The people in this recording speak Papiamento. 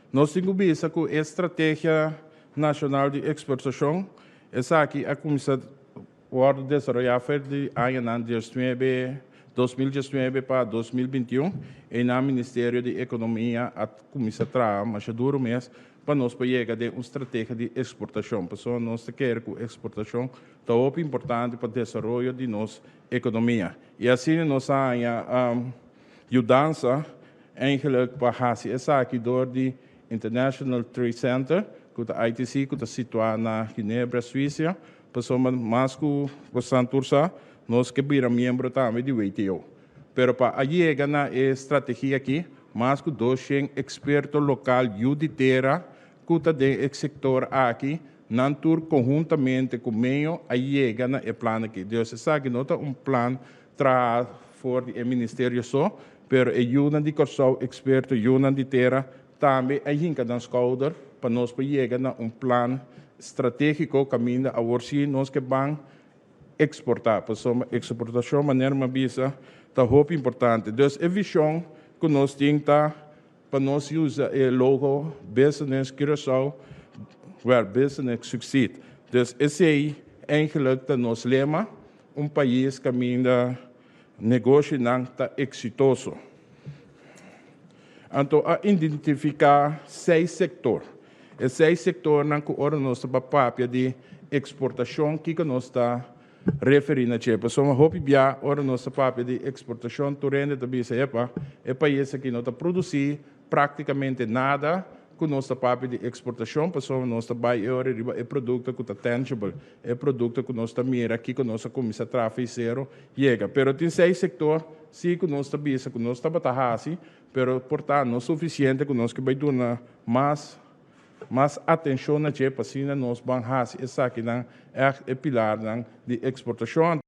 Nos tin ku bisa ku e strategia nashonal di eksportashon, esaki a kuminsá wòrdu desaroyá for di añanan 19, 2019 pa 2021, i na Ministerio di Ekonomia a kuminsá traha masha duru mes pa nos por yega den un strategia di eksportashon. Pasobra nos ta kere ku eksportashon ta hopi importante pa desaroyo di nos ekonomia. I asina nos a haña yudansa eigenlijk pa hasi esaki dor di International Trade Center, ku ta ITC, ku ta situá na Ginebra, Suisa. Pasobra mas ku boso tur sa, nos ke bira miembro tambe di WTO. Pero pa yega na e strategia aki, mas ku 200 eksperto lokal yu di tera ku ta den e sektor aki, nan tur konhuntamente ku mi a yega na e plan aki. Dus esaki no ta un plan trahá for di e ministerio so, pero e yunan di Kòrsou, eksperto, yunan di tera, tambe a hinka nan skouder pa nos por yega na un plan stratégiko kaminda awor sí nos ke ban eksportá. Pasobra eksportashon, manera mi a bisa, ta hopi importante. Dus e vishon ku nos tin ta pa nos usa e logo "Business Curaçao, where business succeed". Dus esei eigenlijk ta nos lema, un pais kaminda negoshinan ta eksitoso. Anto, a identifiká seis sektor. E seis sektornan ku ora nos ta papia di eksportashon, ku nos ta referí na dje. Pasobra hopi bia, ora nos ta papia di eksportashon, tur hende ta bisa: "Epa, e pais aki no ta produsí práktikamente nada ku nos ta papia di eksportashon", pasobra nos ta bai ora riba e produkto ku ta tangible, e produkto ku nos ta mira aki ku nos a kuminsá traha zero yega. Pero tin seis sektor, sí, ku nos ta bisa, ku nos tabata hasi, pero por ta no sufisiente, ku nos ke bai duna mas atenshon na dje, pa asina nos ban hasi esakinan echt e pilarnan di eksportashon.